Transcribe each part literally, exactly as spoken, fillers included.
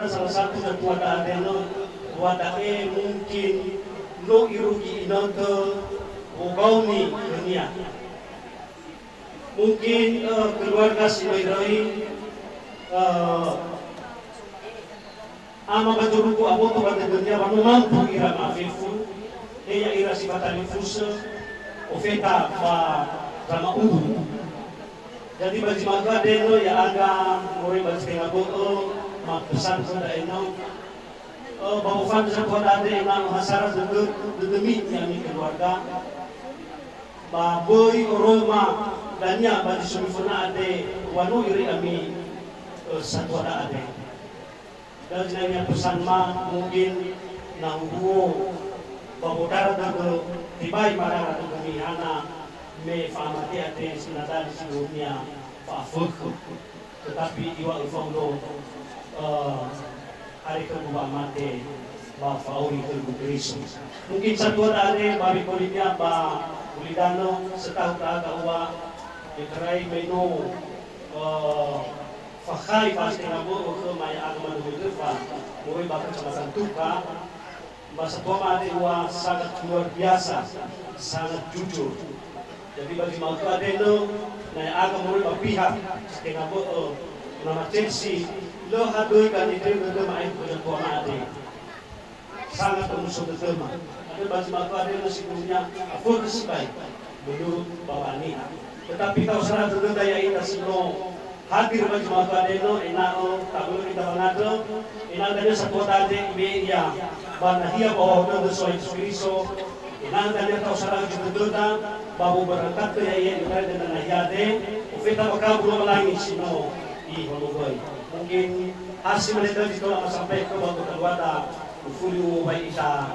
Salah satu ketua da'e no, wa da'e mungkin no irugi inötö wogaoni khönia. Mungkin, eh, keluarga si röi-röi, eh, ama ba zorugo aboto ba dödönia wa no mampu ira ma'afefu, he ya'ira si fatalifusö, ofeta ba zama'uwu. Jadi, ba zi ma'ökhö andre no ya'aga moroi ba zi tenga bö'ö, mapesan khö da'e no, eh, ba wofandrö satua da'e andre ena'ö ha sara dödö-, dödömi ya'ami keluarga. Ba böi oroma dania ba zi so miföna andre wa no iröi ami, eh, satua da'e andre. Dan zinangea pesan ma mungkin na huhuo ba bodara dödö, tebai marara dödömi hana me fa'amate andre si nadali si dunia fa'afökhö. Tetapi iŵa'ö Faulo, eh, are khögu wa'amate ba fa'auri khögu Keriso. Mungkin satua da'e ba wikolinia ba ulidanö setahun da'aga ua, ya'aga me no, eh, fakhai ba zi tenga bö'ö khöma ya'aga manö Megefa, moroi ba Kecamatan Tuka, ba satua ma andre ua sangat luar biasa, sangat jujur. Jadi, ba zi ma'ökhö andre no, na ya'aga moroi ba pihak zi tenga bö'ö, nama Chelsea, lö hadöi ganiteu dödöma aetu khö satua ma andre. Sangat omuso dödöma. Andrö ba zi ma'ökhö andre no si dunia afökhö sibai menurut bawa niha. Tetapi ta'osara dödöda ya'ita si no hadir ba zi ma'ökhö andre no ena'ö tabölö ita wangandrö, ena'ö dania satua da'e andre ibe'e ia ba nahia ba wa'ahodo Yesu Keriso, ena'ö dania ta'osara zi dödöda ba woberangkatö ya'ia irai dödö nahia andre, ofeta ba kabu Lowalangi si no ihonogöi. Mungkin ha si mane dödö zi tola masampaikan ba keluarga, ufuli uwai ita.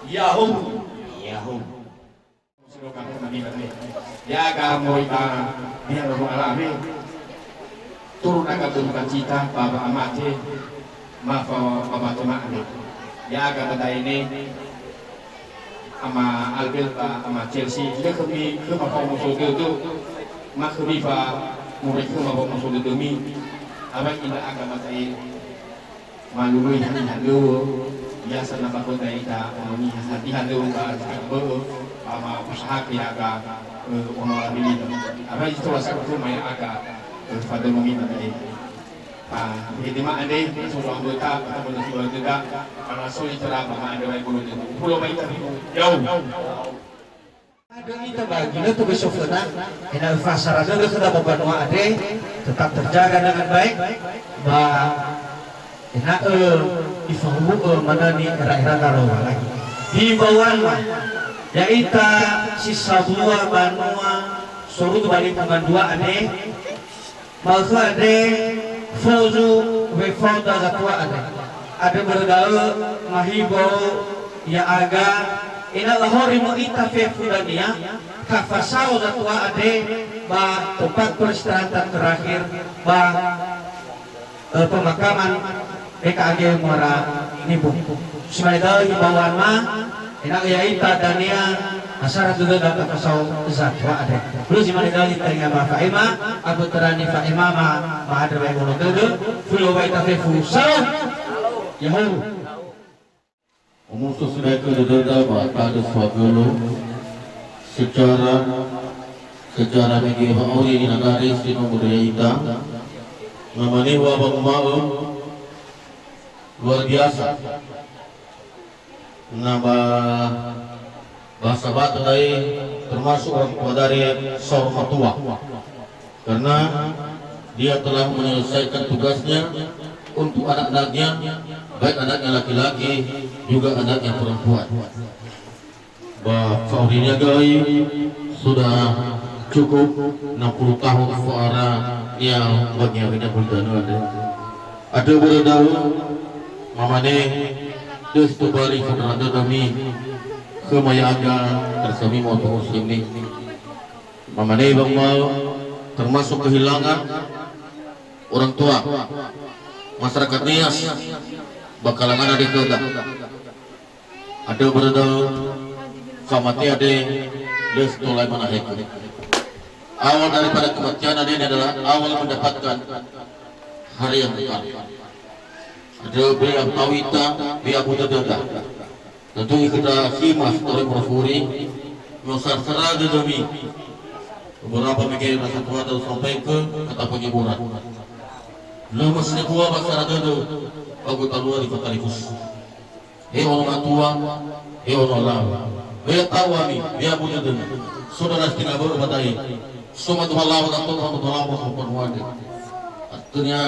Ya'ahowu. Ya'ahowu. Ya'aga moroi ba biha romo alame. Turun aga berduka cita ba wa'amate ma fa-, ba wa'amate ma'ande. Ya'aga ba da'e ne, Ama Albert ba Ama Chelsea, lö khömi khöma fa'omuso dödö, ma khömi fa moroi khöma fa'omuso dödömi, awai ndra'aga ba da'e. Malului haniha dödö, biasa na ba khöda ita ono niha haniha dödö ba zi tenga bö'ö, ba ma usahakö ya'aga, eh, ono labilina. Awai zi tola sakutu ma ya'aga, eh, fadömömi ba da'e. Ah, hede ma andre, solo anggota, ba taböna si dödöda, ba na soli tera ba ma andre wai bolo dödö. Pulo ba ita fitu. Ya'ahowu. Andrö ita ba ginötö göi soföna, ena'ö fasara dödö khöda ba banua andre, tetap terjaga dengan baik, ba ena'ö ifahuhu'ö manö ni'era'erada Lowalangi. Himbauan ma, ya'ita si sambua banua sorugo ba lingkungan dua andre, Ma'ökhö andre, fozu wefao ndra zatua andre. Andrö börö da'ö mahimbau ya'aga, ena'ö lahori möi ita fefu dania, tafasao zatua andre ba tempat peristirahatan terakhir ba, eh, pemakaman B K A G Muara Nimbung. Si mane da'ö himbauan ma, ena'ö ya'ita dania asara dödöda tafasao zatua andre. Hulö si mane da'ö ita tenga ma fa'ema, abötöra nifa'ema ma, ma'andrö wa'ebolo dödö, hulö ba ita fefu. Salam. Ya'ahowu. Omuso sibai khö dödöda ba tandrö saohagölö secara, secara mege wa'auri ninadari si no mödöi ya'ita. Na mane wa wanguma'ö, luar biasa. Na ba bahasa Batak da'e termasuk orang tua dari seorang matua. Karena dia telah menyelesaikan tugasnya untuk anak-anaknya, baik anaknya laki-laki juga anaknya perempuan. Ba fa'aurinia göi sudah cukup enam puluh tahun fa'ara nia ba ngiawina hulö danö andre. Andrö börö da'ö, mamane, dös tobali fondröra dödömi, khöma ya'aga, tersami moto muslimin. Mamane bang ma termasuk kehilangan orang tua, masyarakat Nias, ba kalangan andre khöda. Andrö börö da'ö, fa'amate andre, lö tolai manahekö. Awal daripada kematian andre ini adalah awal mendapatkan hari yang besar. Andrö böi abu tau ita, böi abu dödöda. Tentu khöda khöma si toröi morofuri, no sara-sara dödömi. Beberapa mege rasa tua dan sampai ke kata penghibur. Lö mö sebua ba sara dödö, ba götalua di kota Likus. He ono matua, he ono alawe. Böi tau ami, böi abu dödömi. Saudara setinggi bö'ö ba da'e. So matua alawe, na tonga matua alawe, so penuhande. Artinya,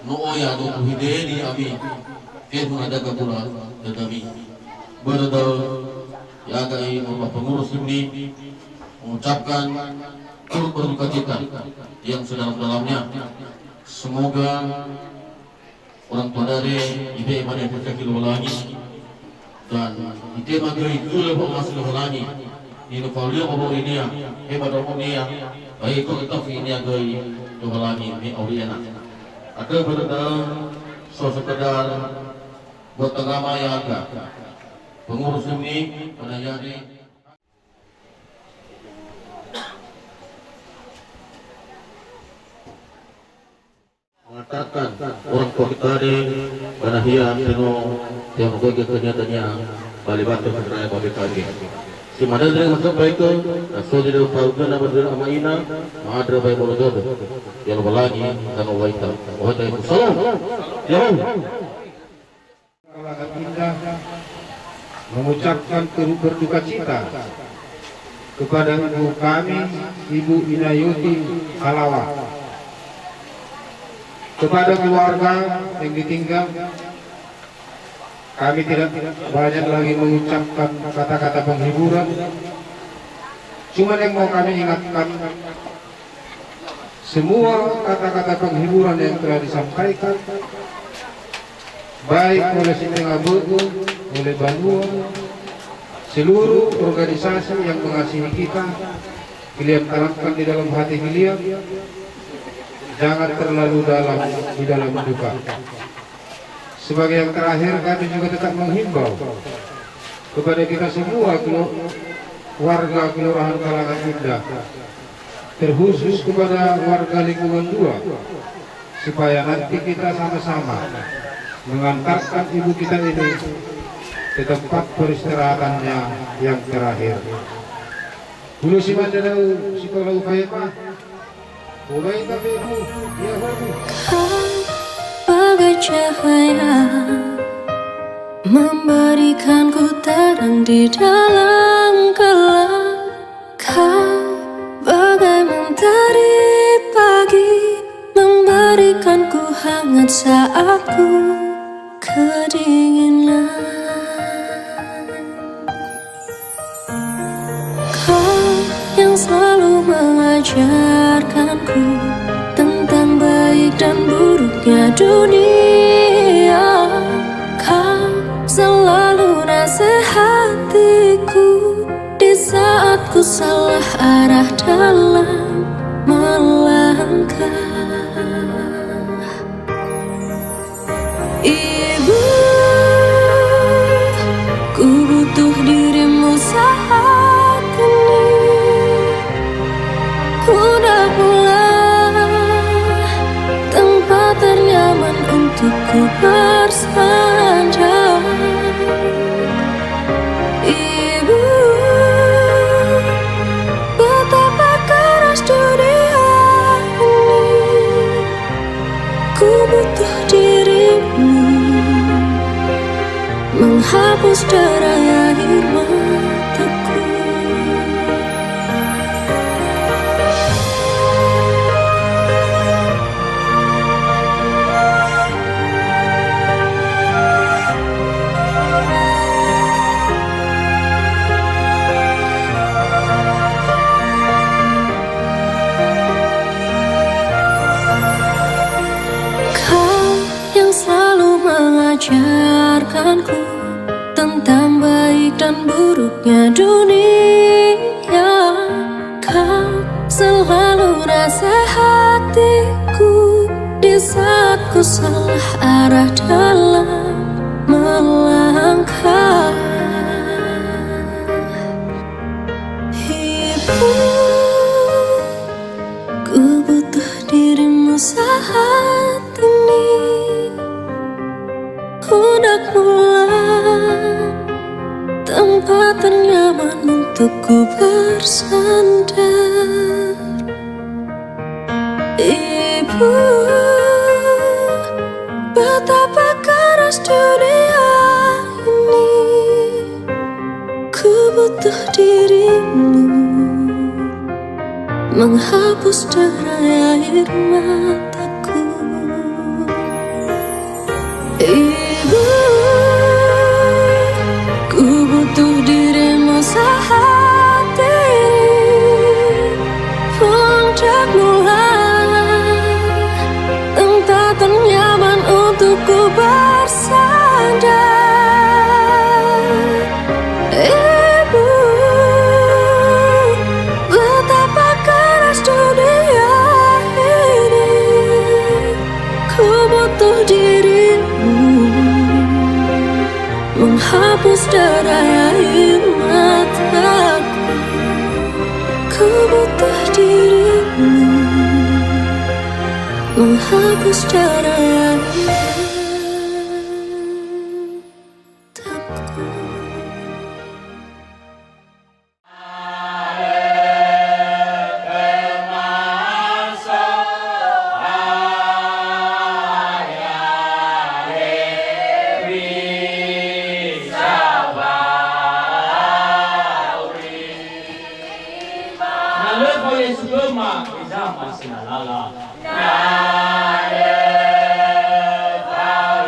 no oya, no tuhideni ami. Firman ada gabula dödömi. Bödödö, ya gai, no ba pengurus ini, mengucapkan turut berduka cita yang sedalam-dalamnya. Semoga orang tua dare ibe'e mane rezeki Lowalangi, dan itema göi tulö wa'omasi Lowalangi, ninufalia wawurinia, he ba daonia, ba he ko'e tafi inia göi Lowalangi me auri'ena. Andrö bödödö, so sekedar buat tengama ya aga. Pengurus ini, pada yade. Mengatakan orang tua kita ini, karena ia teno, yang bekerja kerja tanya, balik batu setelah balik lagi. Si mana dari masuk baik tu, asal jadi tahu kan apa dulu ama ina, madra baik bolo jodoh. Yang lagi, tanah waita. Waita yang salam. Ya. Kalangan Indah mengucapkan turut berduka cita kepada ibu kami, Ibu Inayuti Halawa. Kepada keluarga yang ditinggal, kami tidak banyak lagi mengucapkan kata-kata penghiburan. Cuma yang mau kami ingatkan, semua kata-kata penghiburan yang telah disampaikan, baik oleh setenga bö'ö, oleh banua, seluruh organisasi yang mengasihi kita, kalian tanamkan di dalam hati kalian, jangan terlalu dalam di dalam duka. Sebagai yang terakhir, kami juga tetap menghimbau kepada kita semua kelu-, warga Kelurahan Kalangan Indah, terkhusus kepada warga lingkungan dua, supaya nanti kita sama-sama mengantarkan ibu kita ini ke tempat peristirahatannya yang terakhir. Hulö si mane da'ö si tola ufaema. Mulai kami, ya, Kau bagai cahaya memberikanku terang di dalam gelap. Kau bagai mentari pagi memberikanku hangat saat ku kedinginan. Kau yang selalu mengajarkanku tentang baik dan buruknya dunia. Kau selalu nasihatiku di saat ku salah arah dalam melangkah. Ibu, ku butuh dirimu saat ini. Pundakmulah tempat ternyaman untukku bersandar. Ibu, betapa keras dunia ini. Ku butuh dirimu menghapus derai air mataku. Kau yang selalu mengajarkanku tentang baik dan buruknya dunia. Kau selalu nasihatiku di saat ku salah arah dalam melangkah. Ibu, ku butuh dirimu saat ini. Untukku bersandar, Ibu, betapa keras dunia ini. Ku butuh dirimu menghapus derai air mataku. Ibu, ku butuh dirimu sehati. Puncak mula tempat ternyaman untukku bersandar. Ibu, betapa keras dunia ini. Ku butuh dirimu menghapus derai air mataku. Ku butuh dirimu menghapus derai air mataku. Na lö fao Yesu khöma, heza ma sena lala. Na lö fao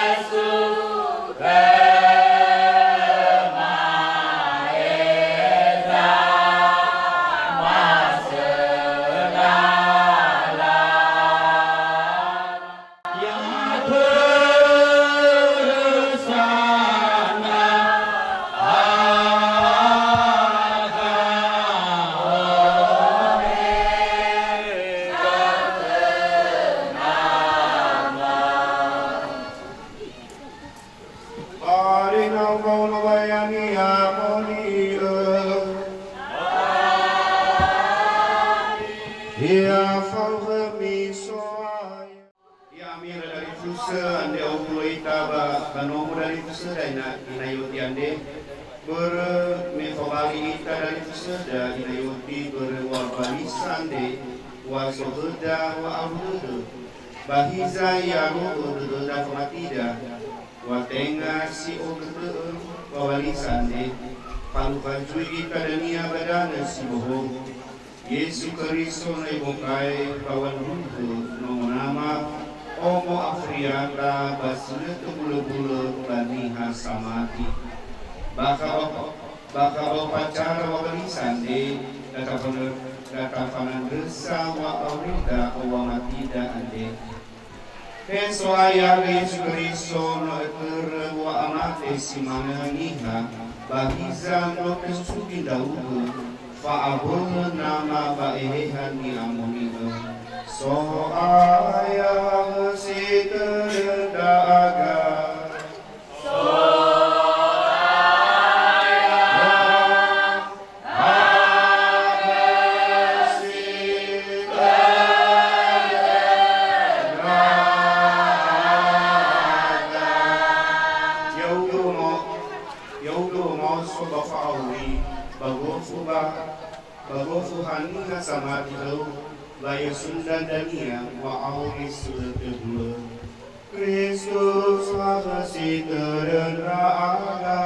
Yesu khöma, heza ma sena lala. Barina umaono wayania moni'ö. Ia fauhömi So'aya. Ya'ami ira dalifusö, andre ohulo ita ba, ba nomo dalifusöda ina-, inayoti andre. Börö me fabali ita dalifusöda inayoti börö wabalisö andre, wa so höda, wa alu dödö. Ba hiza ialu'ö dödöda famatida. Wa tenga si ogötö'ö wabalisö andre, falufanzui ita dania ba danö si bohou. Yesu Keriso na ibokai ba wanuhö Nomo Nama, omo afuriata ba si lö tobulö-bulö ba niha samati. Bakha ba, bakha ba upacara wabalisö andre, da tafana-, da tafanandrösa wa'aurida wamatida andre. He So'aya, Yesu Keriso, no ötörö wa'amate si manö niha, ba hiza no tesugi ndra'ugö, fa'abölö Nama ba Eheha Ni'amoni'ö. So'aya si tödö ndra'aga. Ya'ugö mo-, ya'ugö wamaoso ba fa'auri, ba gofu ba, ba gofu haniha samati khöu, ba ya'usundra dania wa'auri si lö tobulö. Kristus, hakhö si tödö ndra'aga.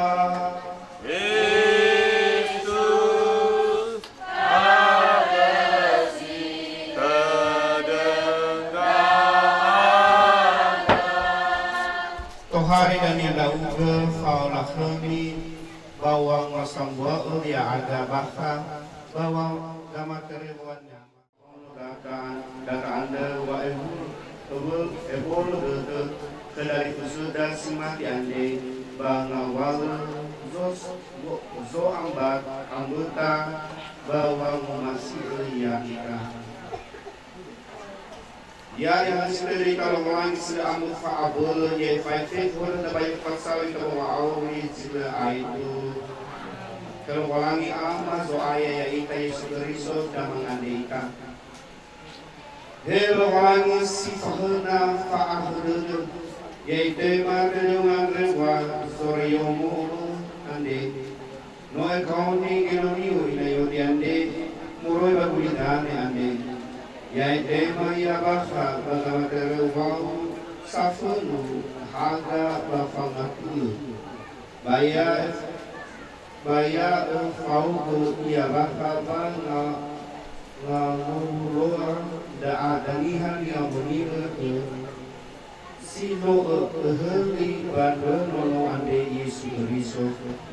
Kristus, hakhö si tödö ndra'aga. Tohare dania ndra'ugö fao lakhömi, ba u'amuasambua'ö ya'aga bakha, ba wa gamatörö wanyama. Data an-, data andrö wa ehu-, ewu-, ewulo dödö khö dalifusöda si mati andre ba ngawalö zos-, wo-, zo'ambat amböta ba wangomasi'ö ya'ita. Ya'ia si tödö ita Lowalangi si lö amökhö fa'abölö, ya'ia fefu hölöda ba ya'ita ba wa'auri zi lö aetu. Khö Lowalangi Ama Zo'aya ya'ita Yesu Keriso, da mangandrö ita. He Lowalangi si fahöna fa'ahödödö, ya'itema tödöu ngandrö wa zoreyomo andre. No ekaoni genoniu ina Yodi andre, moroi ba gulidanö andre. Ya'e tema ia bakha ba gamatörö wau safönu haga ba fangatu'ö. Ba ia, ba ia öfaogö ia bakha ba nga-, ngangohuloa da'a daniha ni'amoni'ö ü, si no ö-, öhöli ba ndrö Nono andre Yesu Keriso,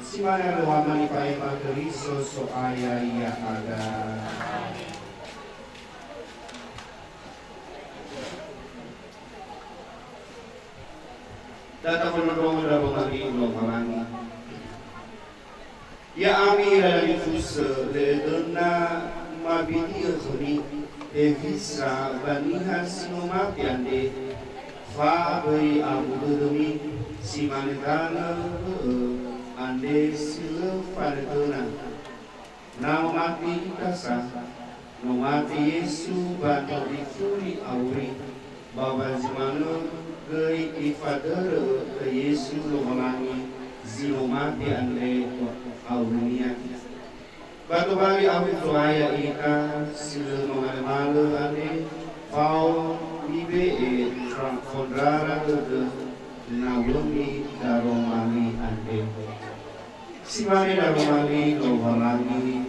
si mane Lowalangi fa'ema Keriso So'aya ya'aga. Data fondrondrongo ndrabo ngami Lowalangi. Ya'ami ira dalifusö, lö edöna mabidi'ö khömi, hewisa ba niha si no mate andre, fa böi abu dödömi, si mane tanö bö'ö andre si lö fanötöna. Na no mate ita sa, no mate Yesu ba tondifuri auri, ba ba zi manö göi ifadörö khö Yesu Lowalangi zi no mate andre aurinia. Ba tobali awö Zo'aya ita si lö mangalö-ngalö andre, fao mibe'e fa-, fondrara dödö nawömi daroma li andre. Si mane daroma li Lowalangi.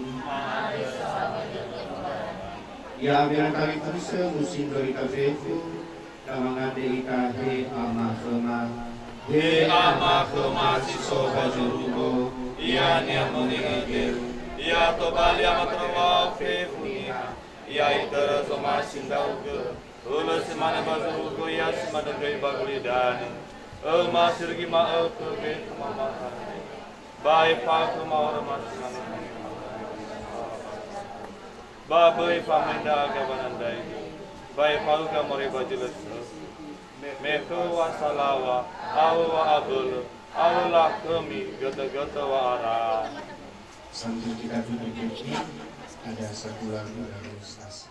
Ya'ami ira talifusö, musindro ita fefu, da mangandrö ita, he Ama khöma. He Ama khöma si so ba zorugo, ia ni'amoni'ö khöu, ia tobali amatörö wa'o fefu niha, ia itörö zomasi ndra'ugö, hulö si mane ba zorugo ia si manö göi ba gulidanö. Öma sirigi ma'ökhö, fefu mamahaö. Ba efa'ö khöma oröma si mane. Ba böi famöi ndra'aga ba nandraigö. Ba efa'ö gamore ba zi lö sökhi. Me khöu wa salaŵa, awö wa abölö, awö lakhömi götö-götö wa'ara. Sambil kita duduk, ada satu lagu dari Ustaz.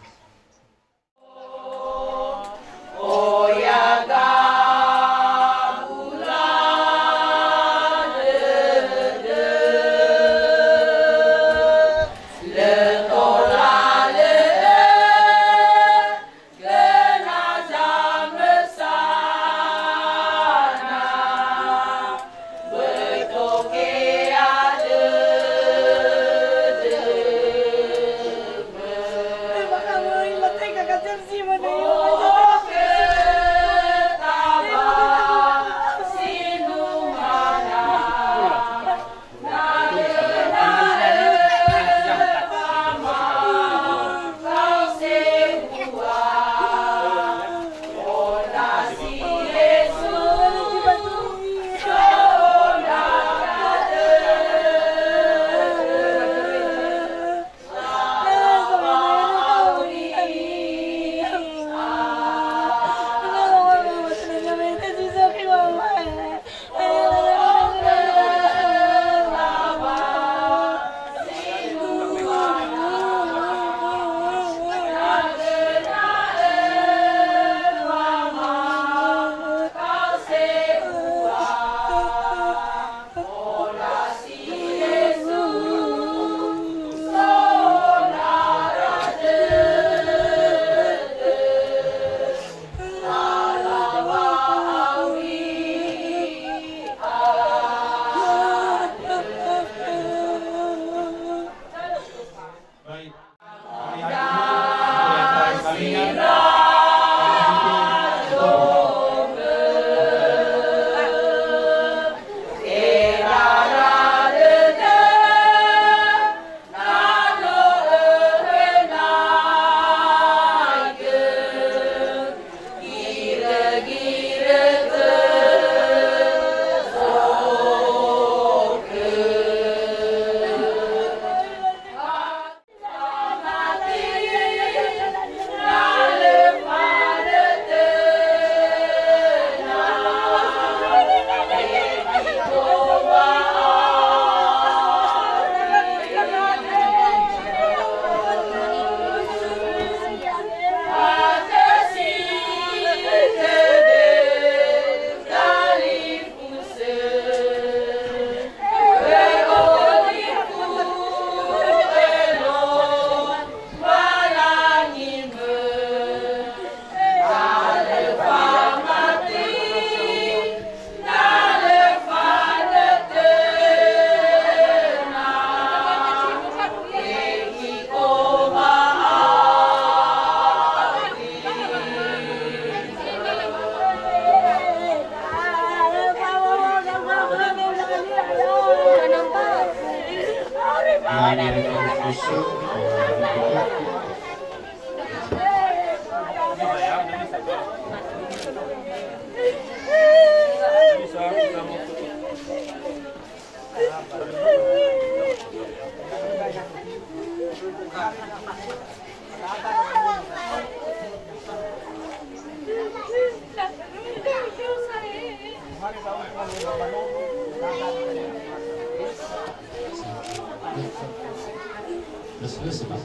Terus, terus, Pak.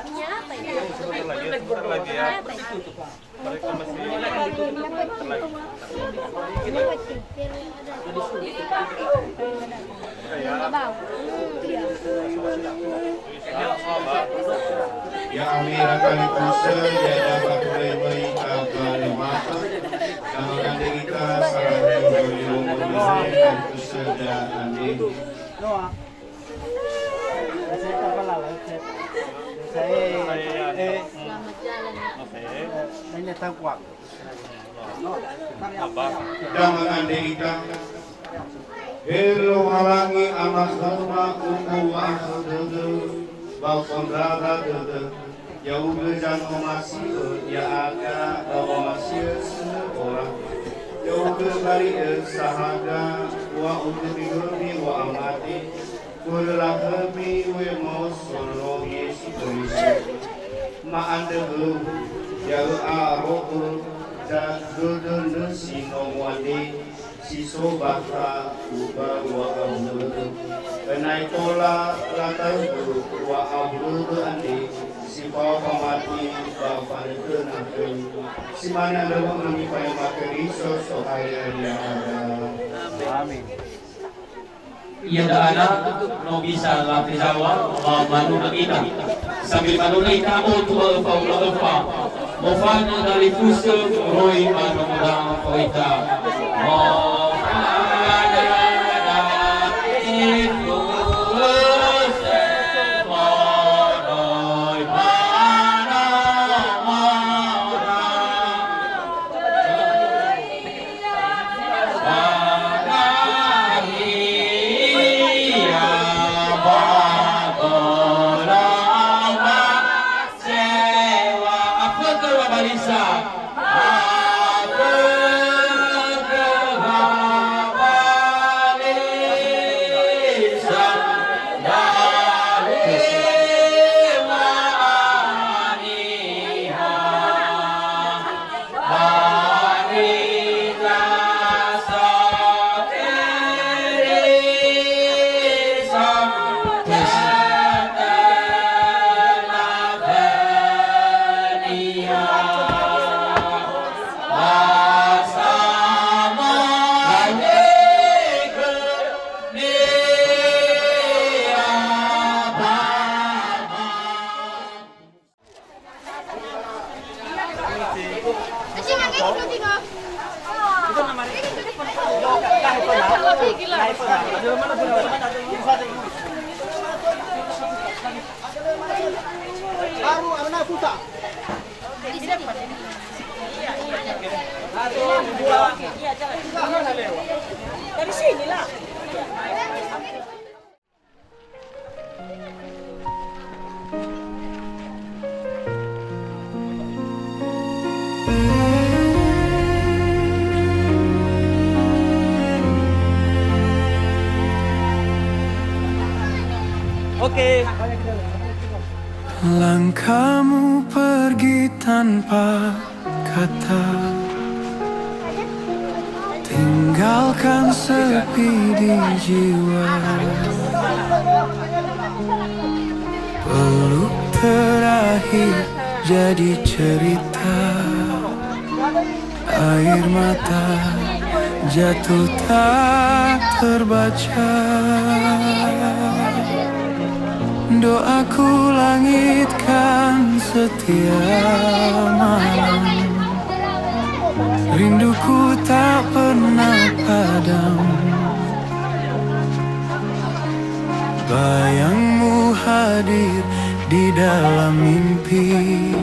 Punya apa ini? Sebentar lagi ya. Apa ini? Mereka masih lagi. Ya'ami rakali kusö, ya'ia faturemöi ita ba lemata. Nama gandeng ita sarani yoyo moduhe kali kusö da ande. Saya tak pernah lah, saya, saya, eh, eh, ini tangkuak. Dama gandeng ita. He Lowalangi, Ama khöma uku wa'akhö dödö ba ufondrara dödö. Ya'ugö zangomasio ya'aga ba wamasiö sö ora. Ya'ugö bari'ö sahaga wa'ugö bigömi wa'amate. Börö lahömi wemo Sono Yesu Keriso. Ma'andrö höu, ya'ö a'aro'ö zadödö nösi no mu'andre si so bakha uba wa'ahuödö. Ena'ö tola lataugö wa'ahuödö andre si fao famati ba fanötöna khöu. Si mane andrö wa'amami fa'ema Keriso So'aya ya'aga. Amen. Iada'e no bisa latezaŵa ba manunö ita. Sambil manunö ita, otu ba öfa, ba öfa. Mofanö dalifusö moroi ba nomoda fa'ita. Mofanö dalifusö moroi ba nomoda. Baru, apa namanya, putar. Dari sini lah. Oke. Langkahmu pergi tanpa kata, tinggalkan sepi di jiwa. Peluk terakhir jadi cerita. Air mata jatuh tak terbaca. Doaku langitkan setiap malam. Rinduku tak pernah padam. Bayangmu hadir di dalam mimpi.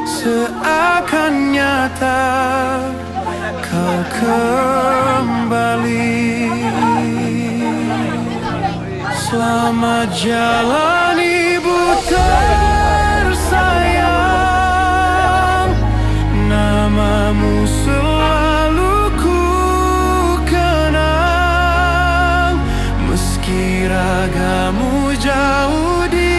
Seakan nyata kau kembali. Selamat jalan ibu tersayang. Namamu selalu ku kenang. Meski ragamu jauh di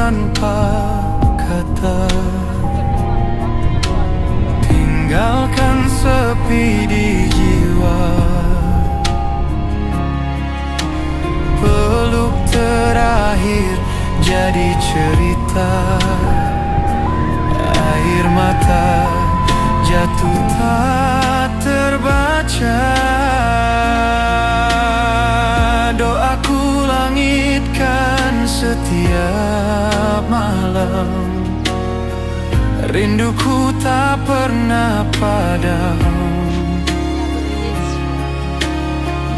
Tanpa kata, tinggalkan sepi di jiwa. Peluk terakhir jadi cerita. Air mata jatuh tak terbaca. Doaku langitkan setiap malam. Rinduku tak pernah padam.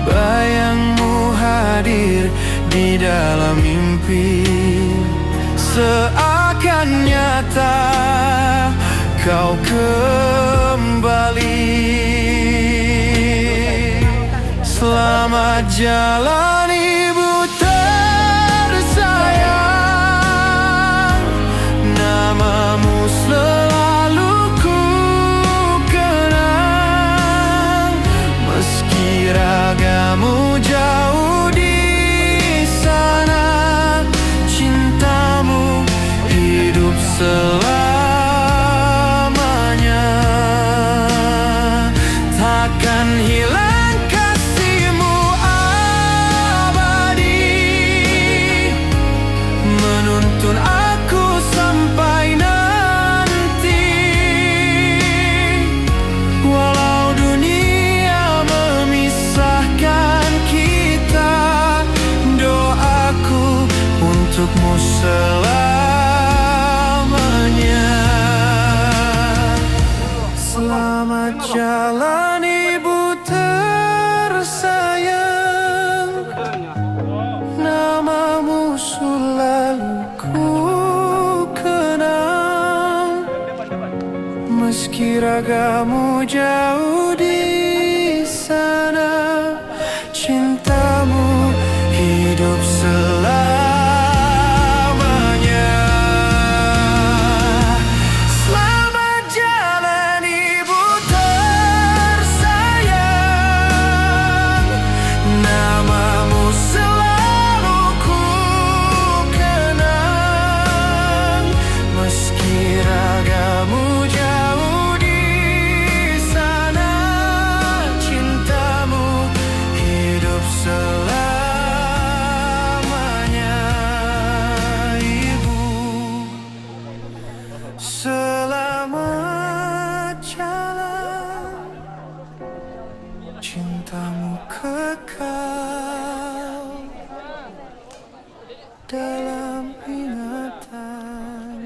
Bayangmu hadir di dalam mimpi. Seakan nyata kau kembali. Selamat jalan, ibu tersayang. Namamu selalu ku kenang. Meski ragamu jauh di sana, cintamu hidup selamanya. Takkan hilang kasihmu abadi, menuntun aku sampai nanti. Walau dunia memisahkan kita, doaku untukmu selamanya. Selamat jalan, ibu tersayang. Namamu selalu ku kenang. Meski ragamu jauh di sana, cintamu hidup selamanya. Selamat jalan, ibu tersayang. Namamu selalu ku kenang. Meski ragamu jauh di sana, cintamu hidup selamanya, ibu. Selamat jalan, cintamu kekal dalam ingatan.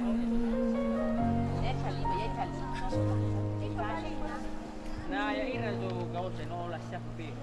Na ya'ira zogaose no lasiap be.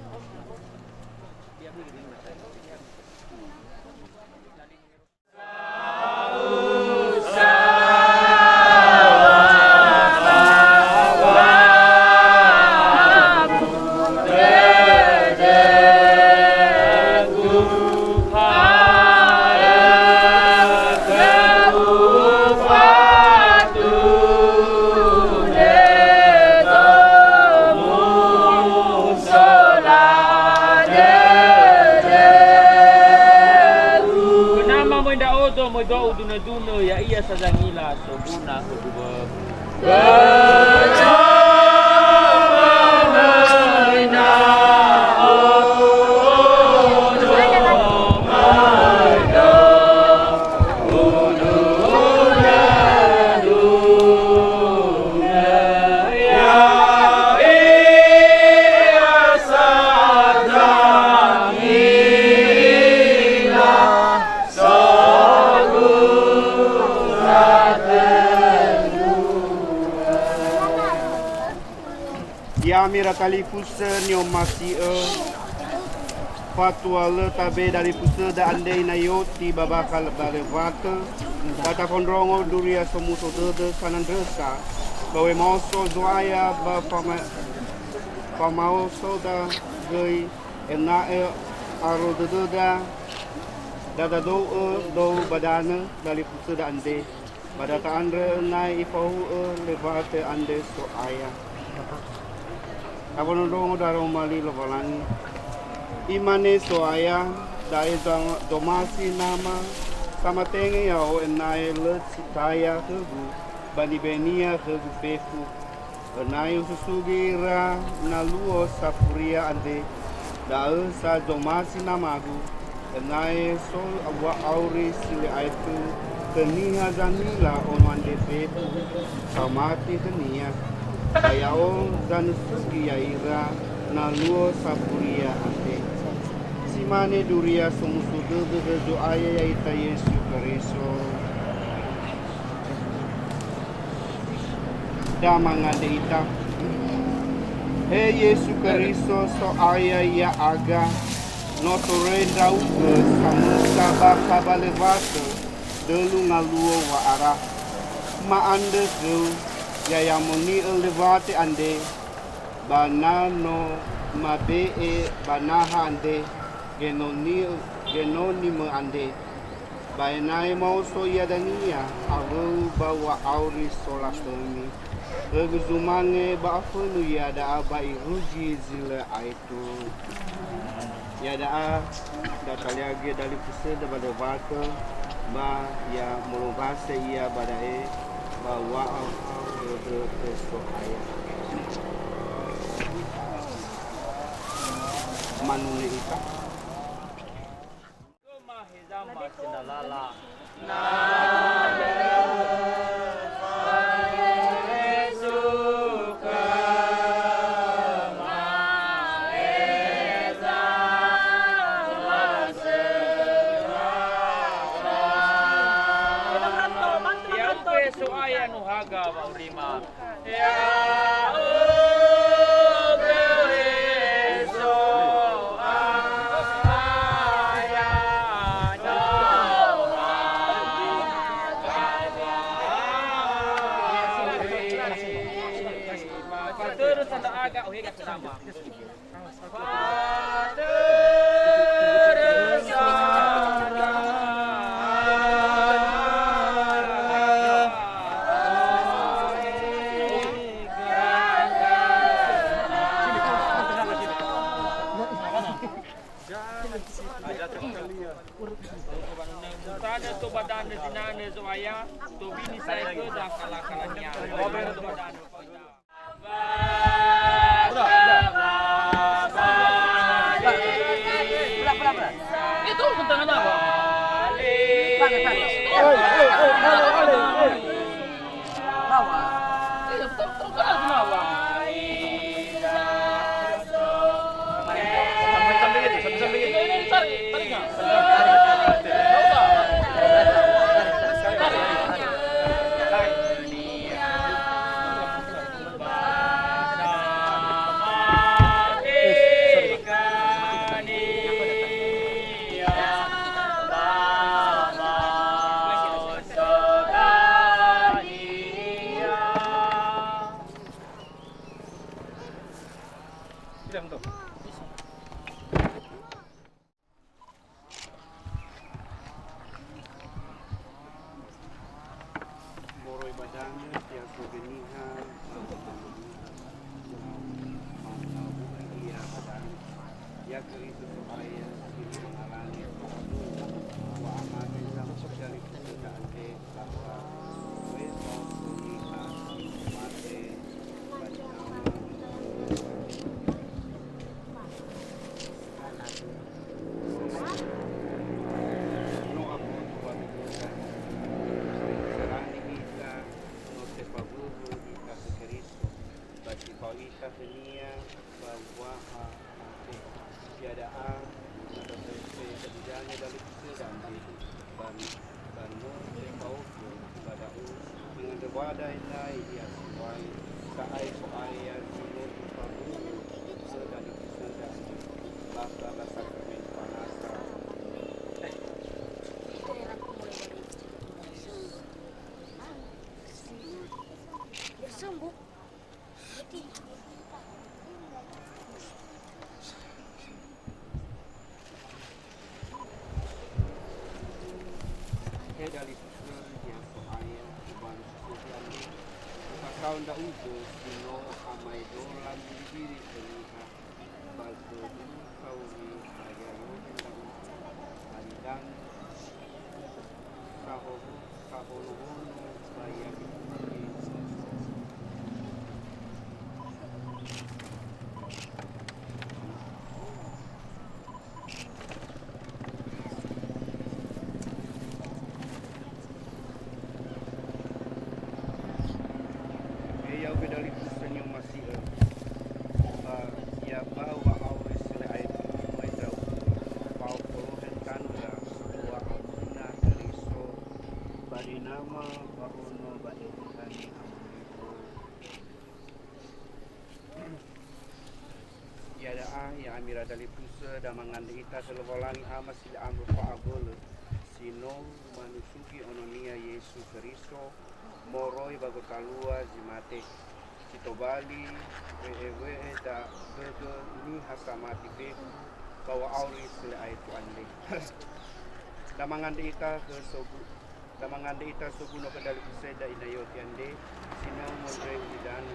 Nama möi ndra'odo, möi dua udunö-dunö, ya'ia sa zangila soguna khö guwö. Ya'ami ira talifusö ni'omasi'ö, fatua lö tabe dalifusöda andre inayoti ba bakha ba lewatö, ba tafondrongo duria somuso dödö sanandrösa, ba wemaoso Zo'aya ba fama-, famaosoda göi ena'ö aro dödöda dadadou'ö dou ba danö dalifusöda andre. Ba da ta'andrö ena'ö ifahuhu'ö lewatö andre So'aya. Tafondrondrongo daroma li Lowalangi. Imane So'aya, da'e za-, zomasi Nama, Samatenge ya'o ena'ö lö si taya khögu ba nibe'e-Nia khögu fefu. Ena'ö ususugi ira na luo safuria andre. Da'ö sa zomasi Nama-Gu, ena'ö so wa'auri si lö aetu khö niha zanila ono andre fefu, samati khönia. Ba ya'o zanusugi ya'ira na luo safuria andre. Si mane duria somuso dödö khö Zo'aya ya'ita Yesu Keriso. Da mangandrö ita. He Yesu Keriso, So'aya ya'aga, no toröi ndra'ugö samösa bakha ba lewatö dölu ngaluo wa'ara. Ma'andrö khöu, ya yamoni'ö lewatö andre, ba na no mabe'e ba naha andre, genoni-, genoni-Mö andre. Ba ena'ö maoso ia dania awö-U ba wa'auri solakhömi. Khögu zumange ba afönu ia da'a ba irugi zi lö aetu. Ia da'a dataliage dalifusöda ba lewatö, ba ya molombase ia ba da'e ba wa'ahaö dödö khö So'aya. Manune ita. Cuma heza masih nalala. Ya, So'aya nuhaga wa'aurima. Tanö to ba danö zinanö Zo'aya, tobini saekö dakala-kalania. Moroi ba danö, ya so geniha, ba, ba, ba, ba, ia ba danö. Ya Keriso So'aya, si mangalani, wa amate, sama sekali kita andre, bahwa, we, so, niha, mate, ba nama, No aboto wa dududa, serani ita, no tefawuwu ita khö Keriso, ba si fao ita khönia ba waha mate. Ia da'a, na dafese kedudanö dalifusöda andre, ba, ba no tefaofo ba da'ö, mangandrö wada ena'ö ia siwai, sa'ae So'aya zi no tefawuwu khö dalifusöda andre. Lasa la sakramen fanasa. He dalifusö, ya So'aya, ubalu si so andre, ufasaö ndra'ugö si no amaedola mbiribiri khö niha. Ba khögu kauri ba ya'ugö ndra'ugö, ba nidanö. Hahono-hono ba ia mi'u'u'e. He ya'ugö dalifusö ni'omasi'ö, ba ia bau wa'auri si lö aetu, ba ndra'ugö fao folohe tanö wa'amöna Keriso, ba zi nama ba ono ba Eheha Ni'amoni'ö. Iada'a, ya'ami ira dalifusö, da mangandrö ita khö Lowalangi Ama si lö ambö fa'abölö, si no manusugi Ono-Nia Yesu Keriso moroi ba gotalua zi mate, si tobali we'ewe'e da dödö niha samati fefu ba wa'auri si lö aetu andre. Da mangandrö ita khö sogu-, Da mangandrö ita sogunö khö dalifusöda Inayoti andre, si no mondreu idanö.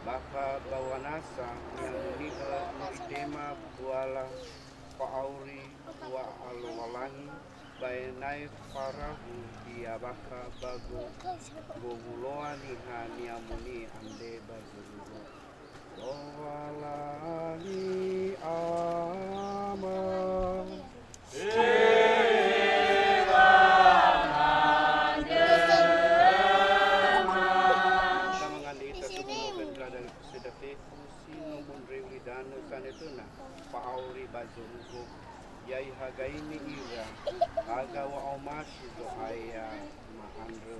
Bakha ba wanasa Ni'amoni'ö no itema buala fa'auri wa'alowalangi, ba ena'ö farahu ia bakha ba go-, gowuloa niha Ni'amoni'ö andre ba zorugo. Lowalangi Ama. Samangandrö ita sogunö khö ndra dalifusöda fefu si no mondreu idanö sanötöna fa'auri ba zorugo. Ya'ia hagaimi ira, haga wa'aomasi Zo'aya ma'andrö.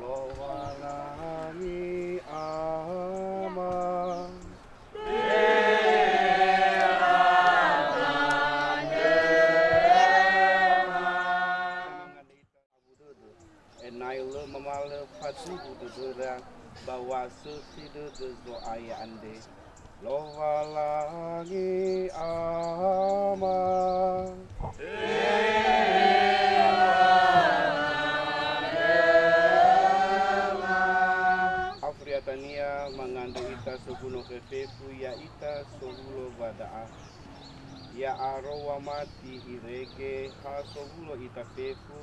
Lowalangi Ama. Ena'ö lö mamalö faduhu dödöra ba wa'asökhi dödö Zo'aya andre. Lowalangi Ama. Afriatania mangandrö ita sogunö khö fefu ya'ita sowulo ba da'a. Ya aro wamati irege ha sowulo ita fefu,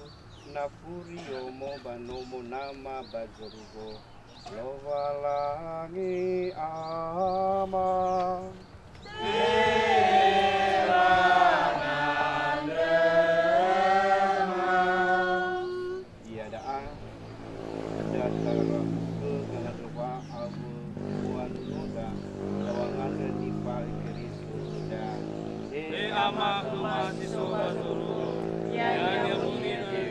na furi omo ba nomo Nama ba zorugo. Lowalangi Ama. Iada'a, da tarahugö ganandrö wa awö buanunoda, ba wangandrö nifa'ö Keriso khöda. He Ama khöma si so ba zorugo, ya'ia muli'ö,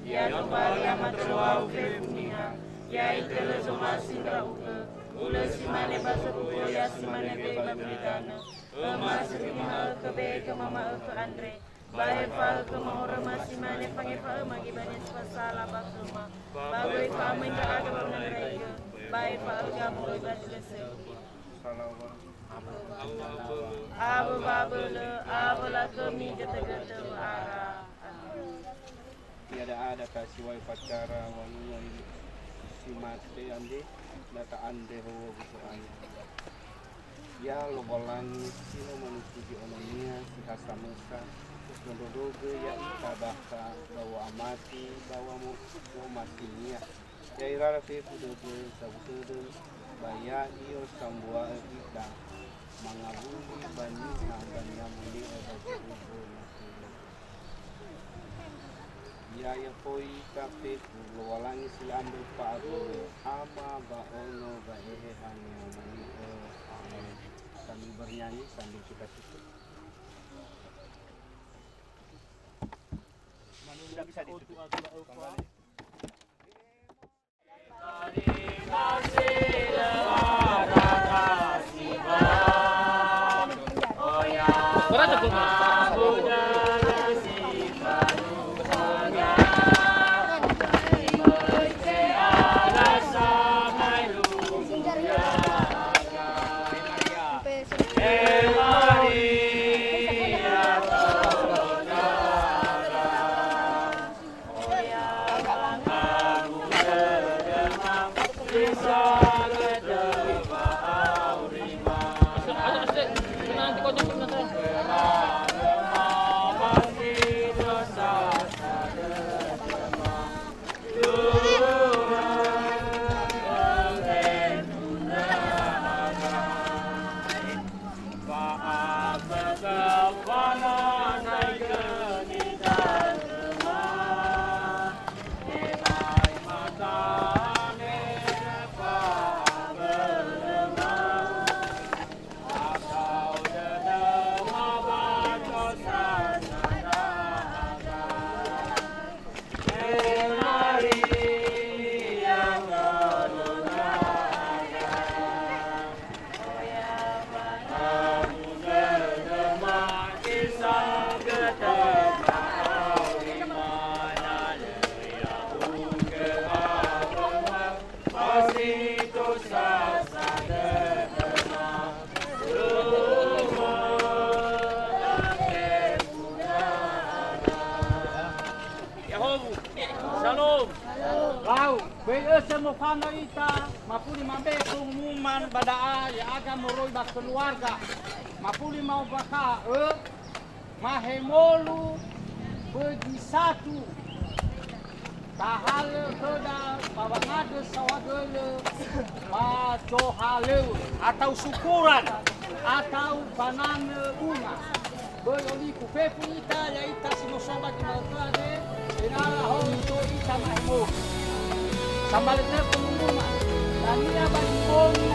ya tobali amatöröwau fefu niha, ya itölö zomasi ndra'ugö, ulö si mane ba zorugo, ya si mane göi ba gulidanö. Öma si lima ökhö be'e khöma ma'ökhö andre, ba efa'ö khöma horöma si mane fangefa'öma gibania si fasala ba khöma, ba göi fa'amöi ndra'aga ba ndraigö, ba efa'ö gabuloi ba zi lö sökhi. Awö wa'abölö, awö lakhömi götögötö wö'ara. Amen. Iada'a da tasiwai upacara wanunö si mate andre, da ta'andrö howögu Zo'aya. Ya Lowalangi si no manusugi Ono-Nia si ha samösa, sondrondrogö ya'ita bakha ba wa'amati ba wamo-, womasi-Nia. Ya'ira fefu dödö sabu tödö, ba ya i'osambua'ö ita mangawuli ba niha ba Ni'amoni'ö ba zorugo. Ya'ia foi ita fefu, Lowalangi si lö ambö fa'abölö, Ama ba Ono ba Eheha Ni'amoni'ö. Amen. Sambil bernyanyi, sambil kita tutup. Sudah bisa ditutup. Kembali. Shalom. Lau, böi ösö mofanö ita, mafuli mabe'e pengumuman ba da'a, ya'aga moroi ba keluarga. Mafuli ma'ombakha'ö, mahemolu bögi satu. Tahalö khöda ba wangandrö saohagölö ba zohalöŵö atau syukuran atau bananö bunga. Böi olifu fefu ita, ya'ita si no so ba ginötö andre, ena'ö ahomi so ita mahemolu. Sambalö tö pengumuman, dania ba imbongi,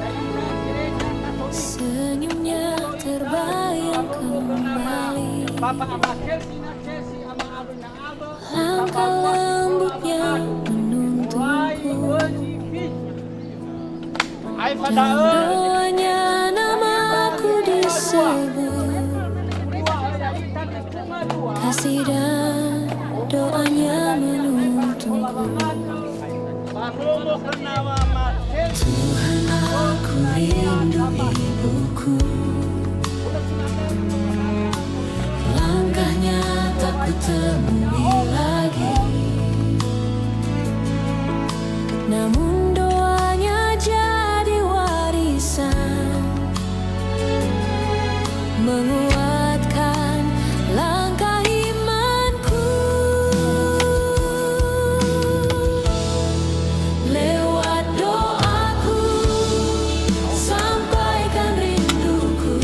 ya'ita Gereja Katolik. Senyumnya terbayang kembali. Bapa Ama Chelsea na Chelsea, Ama Abö na Abö. Langkah lembutnya menuntunku. Dengan doanya namaku disebut. Kasih dan doanya menuntunku. Tuhan, aku rindu ibuku. Langkahnya tak kutemui lagi. Namun doanya jadi warisan, menguatkan langkah imanku. Lewat doaku, sampaikan rinduku.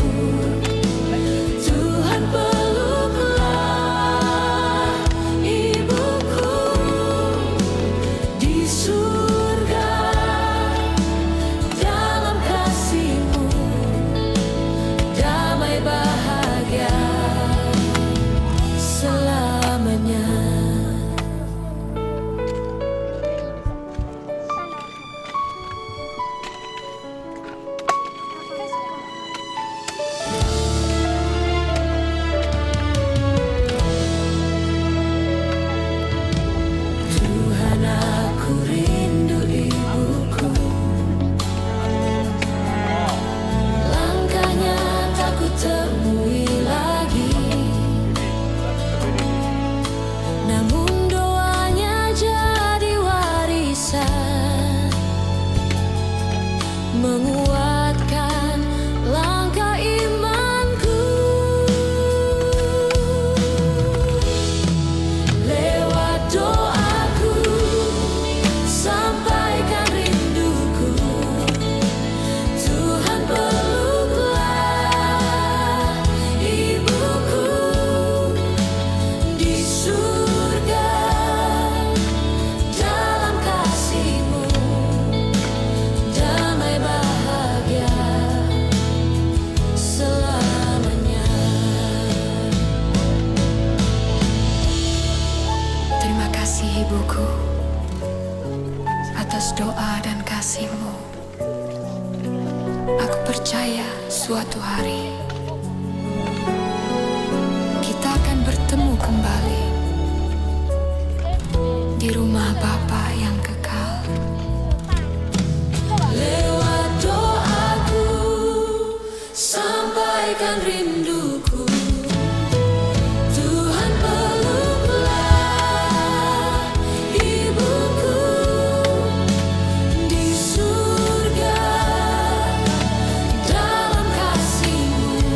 Tuhan, peluklah ibuku di surga. Dalam kasih-Mu, damai bahagia selamanya. Tuhan, aku rindu ibuku. Langkahnya tak kutemui lagi. Namun doanya jadi warisan, menguatkan langkah imanku. Lewat doaku, sampaikan rinduku. Tuhan, peluklah ibuku di surga. Dalam kasih-Mu, damai bahagia selamanya. Terima kasih, ibuku, atas doa dan kasih-Mu. Aku percaya suatu hari kita akan bertemu kembali di rumah Bapa yang kekal. Lewat doaku, sampaikan rinduku. Tuhan, peluklah ibuku di surga. Dalam kasih-Mu,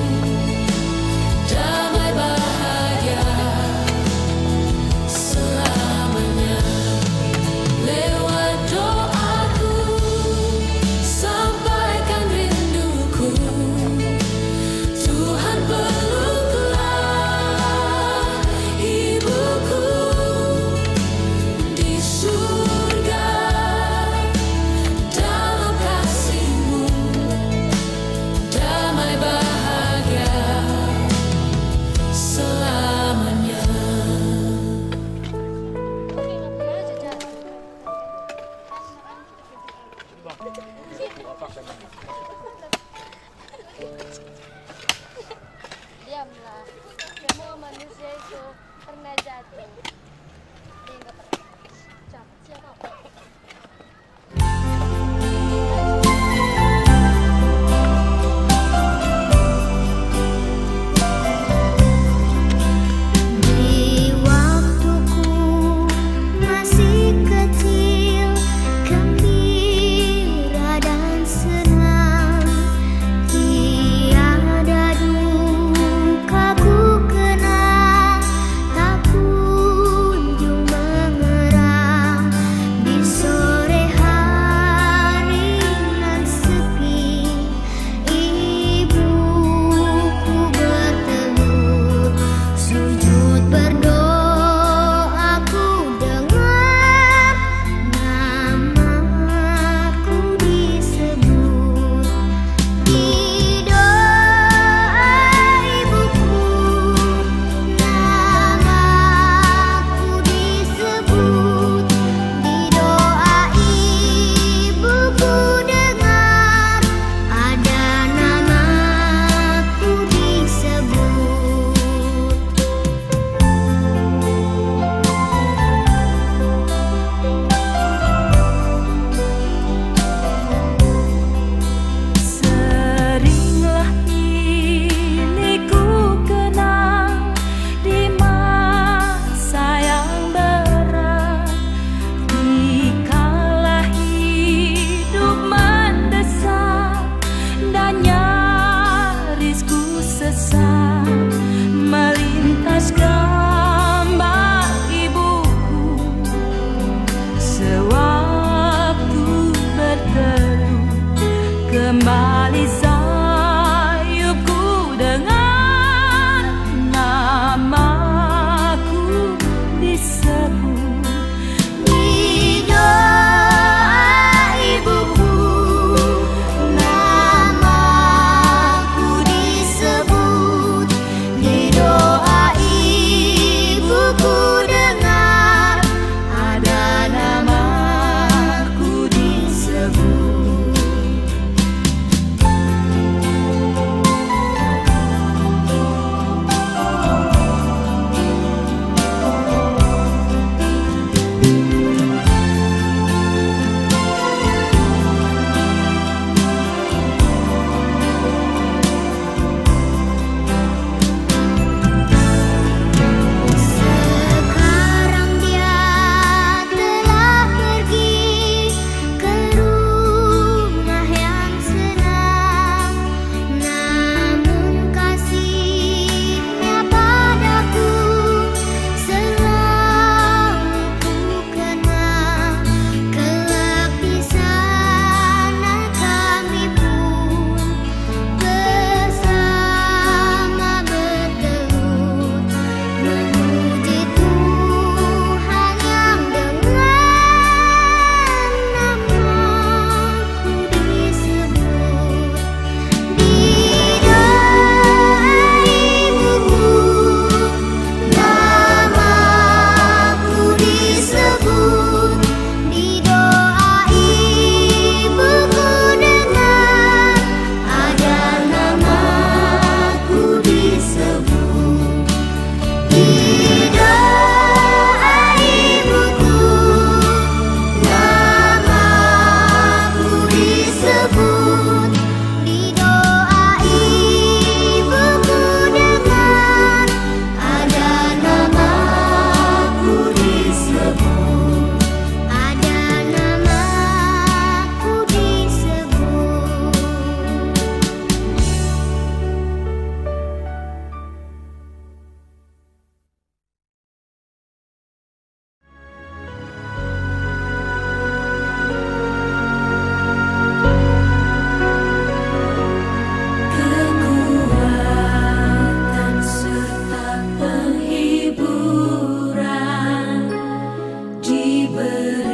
Börö